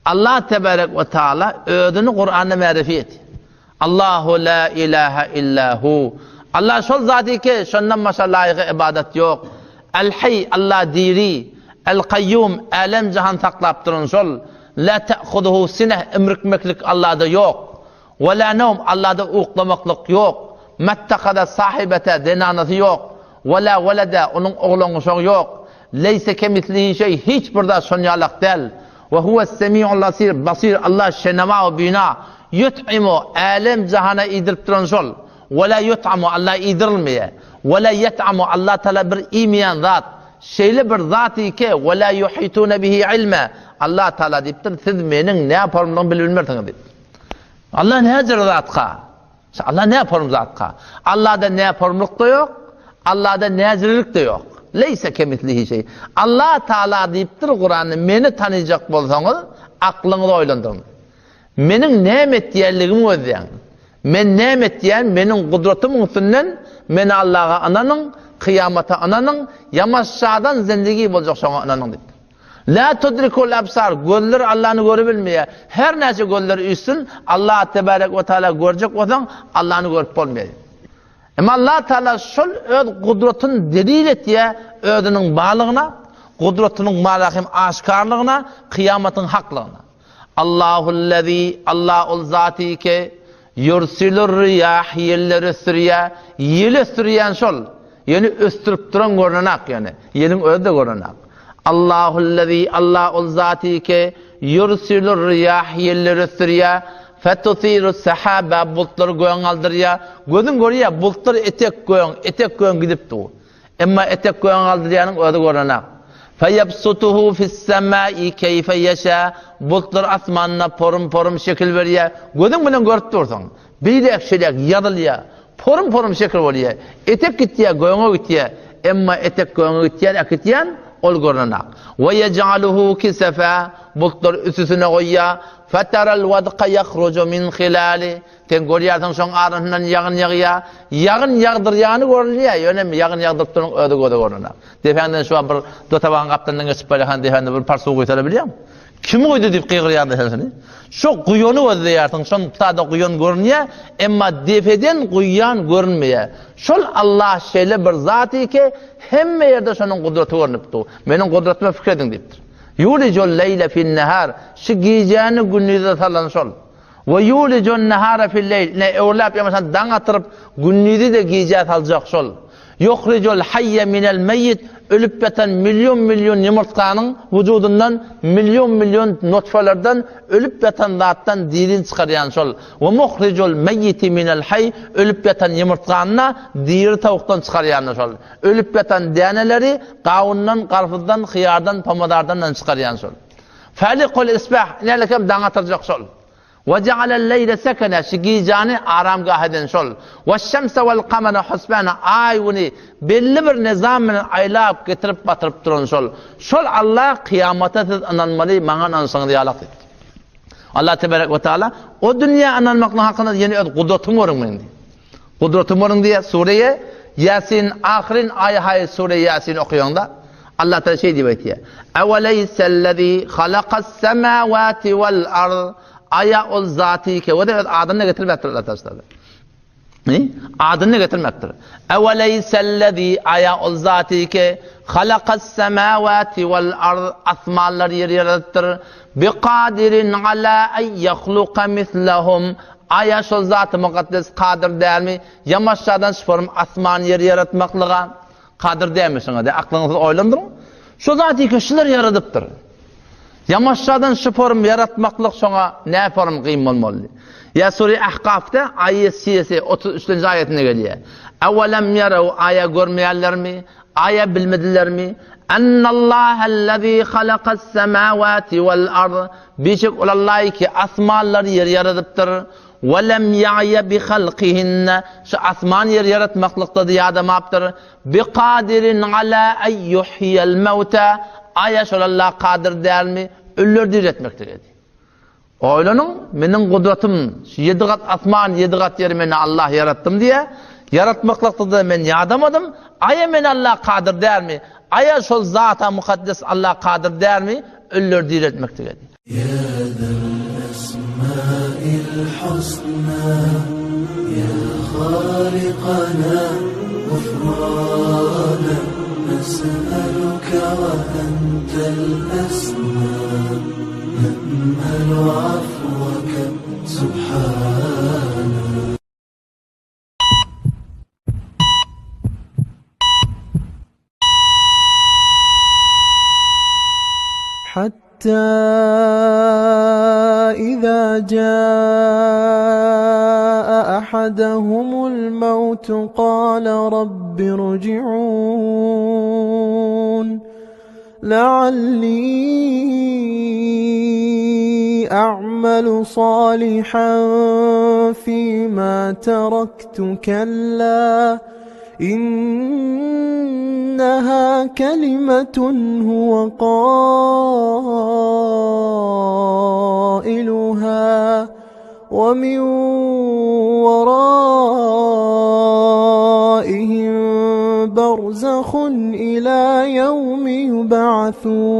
Allah tebarek we taala özüni Kuranda märifi etdi. Allahu la ilaha illa hu. Allah şol zat ki, şondan başga laýygy ibadat ýok. El Hayy, Allah diri. El Kayyum, älem jahan saklap duran şol. La ta'khuduhu sineh, imrikmeklik Allahda ýok. We la nowm, Allahda uklamaklyk ýok. Mattahada sahibete, zenanasy ýok. We la welede, onuň oglan-uşagy ýok. Leýse kemislihi şeý, hiç bir zat şon ýalak däl. We huwes-semi'ul basir, basir, Allah şenema we bina. Ýut'imu, älem-jahana iýdirip duran şol. We la ýut'amu, Allah iýdirilmeýär. We la ýet'amu, Allah Taala bir iýmeýän zat. Şeýle bir zat ki, we la ýuhitune bihi ilme, Allah Taala diýipdir, siz meniň näporumlygymy bilip bilmersiňiz diýipdir. Allah näjür zatka? Allah näporm zatka? Allahda näpormluk-da ýok, Allahda näjirlik-de ýok. Leýse kemislihi şeý. Allah Taala diýipdir Kuranda, meni tanyjak bolsaňyz, aklyňyzy oýlandyryň. Meniň näme etýänligimi gözläň. Men näme etýän, meniň gudratymyň üstünden meni Allaha ynanyň, kyýamata ynanyň, ýamaşjadan zindigi boljak şoňa ynanyň diýipdir. La tudrikul absar, gözler Allany görübilmeýär. Her näçe gözler üýşsün, Allah tebarek we taala görjek bolsaň, Allany görüp bolmaýar. Emma Allah taala şol öz gudratyny delil etýär, özüniň barlygyna, gudratynyň barlygy hem aşgarlygyna, kyýamatyň haklygyna. Allahullezî, Allah ol zaty ki, ýursilur riýah, ýelleri ösdürýär, ýeli ösdürýän şol. Ýöne ösdürip duran görnenak ýöne. Ýeliň özi-de görnenak. Allahullezî, Allah ol zaty ki, ýursilur riýah, ýelleri ösdürýär, fetusiru sahaba, bultlary göň galdyrýar. Gözüň görýär, bultlar etek göň, etek göň gidip dur. Emma etek göň galdyrýanyň özi görnenak. Feýebsutuhu fis-semai keýfe ýeşa, bultlar asmanda porum-porum şekil berýär. Gözüň bilen görüp dursuň. Beýläk-şeýläk ýazylýar. Porum-porum şekil bolýar. Etek gitýär, göňe gitýär. Emma etek göňe gitýän, äkitýän ol görnenak. We ýej'aluhu kisefa, bultlary üstüsine goýýar. Feteral wadka ýahruju min hilali, Sen görýärsiň şoň arasyndan ýagyn ýagýar. Ýagyn ýagdyrýany görülýär, ýöne ýagyn ýagdyryp duranyň özi göze görnenak. Depäňden şu wagt bir dotabagyň gapdalyndan geçip barýarkaň depäňde bir par suw guýsalar bilýäňmi? Kim guýdy diýip gygyrýardy sen şony. Şo guýany gözleýärsiň, şon sada guýan görünýär, emma depeden guýýan görünmeýär. Şol Allah şeýle bir zat ki, hemme ýerde şonuň gudraty görnüp dur. Meniň gudratyma pikir ediň diýipdir. Ýulijul leýle fin-nehar, şu gijäni gündize salan şol. We ýulijun nehara fil-leýl, ine öwürläp ýa daň atyryp, gündizi-de gijä saljak şol. Ýuhrijul haýýe minel meýýit, ölüp ýatan million-million ýumurtganyň wujudyndan, million-million nutfalardan, ölüp ýatan zatdan dirini çykarýan şol. We muhrijul meýýiti minel haý, ölüp ýatan ýumurtgany-da diri towukdan çykarýan-da şol. Ölüp ýatan däneleri gawundan, garpyzdan, hyýardan, pomadardandan çykarýan şol. Fälikul isbah, inälik hem daň atyrjak şol. We ja'alel-leýle sekene, şu gijäni aramgah eden şol. Weş-şemse wel-kamere husbana, aý-güni belli bir nyzam bilen aýlap, getirip, batyryp duran şol. Şol Allah kyýamata siz ynanmaly, maňa ynanşyňyz ýalak diýipdir. Allah tebarek we taala o dünýä ynanmaklyk hakynda ýene öz gudratymy görüň meniň diýip. Gudratymy görüň diýýär Sureýe Ýasin ahyryn aýy haýy Sure Ýasin okaýaňda Allah Taala şeý diýip aýtýar. Eweleýsellezî halakas-semawati wal-ard Aýa ol zaty ke we öz adyny getirmekdir Allah Taala. Ne? Adyny getirmekdir. Eweleýsellezî aýa ol zaty ke halakas-semawati wal-ard asmanlar ýer ýaradypdyr. Biqadirin ala en ýahluka mislahum Aýa şol zaty mukaddes kadyr dälmi? Ýamaşjadan şform asman ýer ýaratmaklyga kadyr dälmi şuňa de aklyňyzy oýlandyryň. Şo zaty ki şular ýaradypdyr. Ýamaşjadan şform ýaratmaklyk şoňa nä form gyn bolmaly. Ýa sure Ahkafda aýat siyesi 33-nji aýatynda gelýär. Awalem ýaraw aýa görmeýärlermi? Aýa bilmedilermi? Ennallahellezî halakas-semawati wal-ard Bişek ol Allahy ki asmanlary ýeri ýaradypdyr. We lem ýa'ýe bi halkihinne, şu asman ýeri ýaratmaklykda-da ýadamapdyr. Bi kadirin ala en ýuhýiýel mewta, aýa şol Allah kadyr dälmi, ölüleri diriltmeklige diýip. Oýlanyň, meniň gudratym, şu ýedi gat asman, ýedi gat ýeri men Allah ýaratdym diýýär. Ýaratmaklykda-da men ýadamadym. Aýa men Allah kadyr dälmi? Aýa şol zata mukaddes Allah kadyr dälmi, ölüleri diriltmeklige diýip. يا ذا الأسماء الحسنى يا خالقنا غفرانا نسألك وأنت الأسمى نأمل عفوك سبحانا. حتى إذا جاء أحدهم الموت قال رب ارجعون لعلي أعمل صالحا فيما تركت. كلا إنها كلمة هو قائلها ومن ورائهم برزخ إلى يوم يبعثون.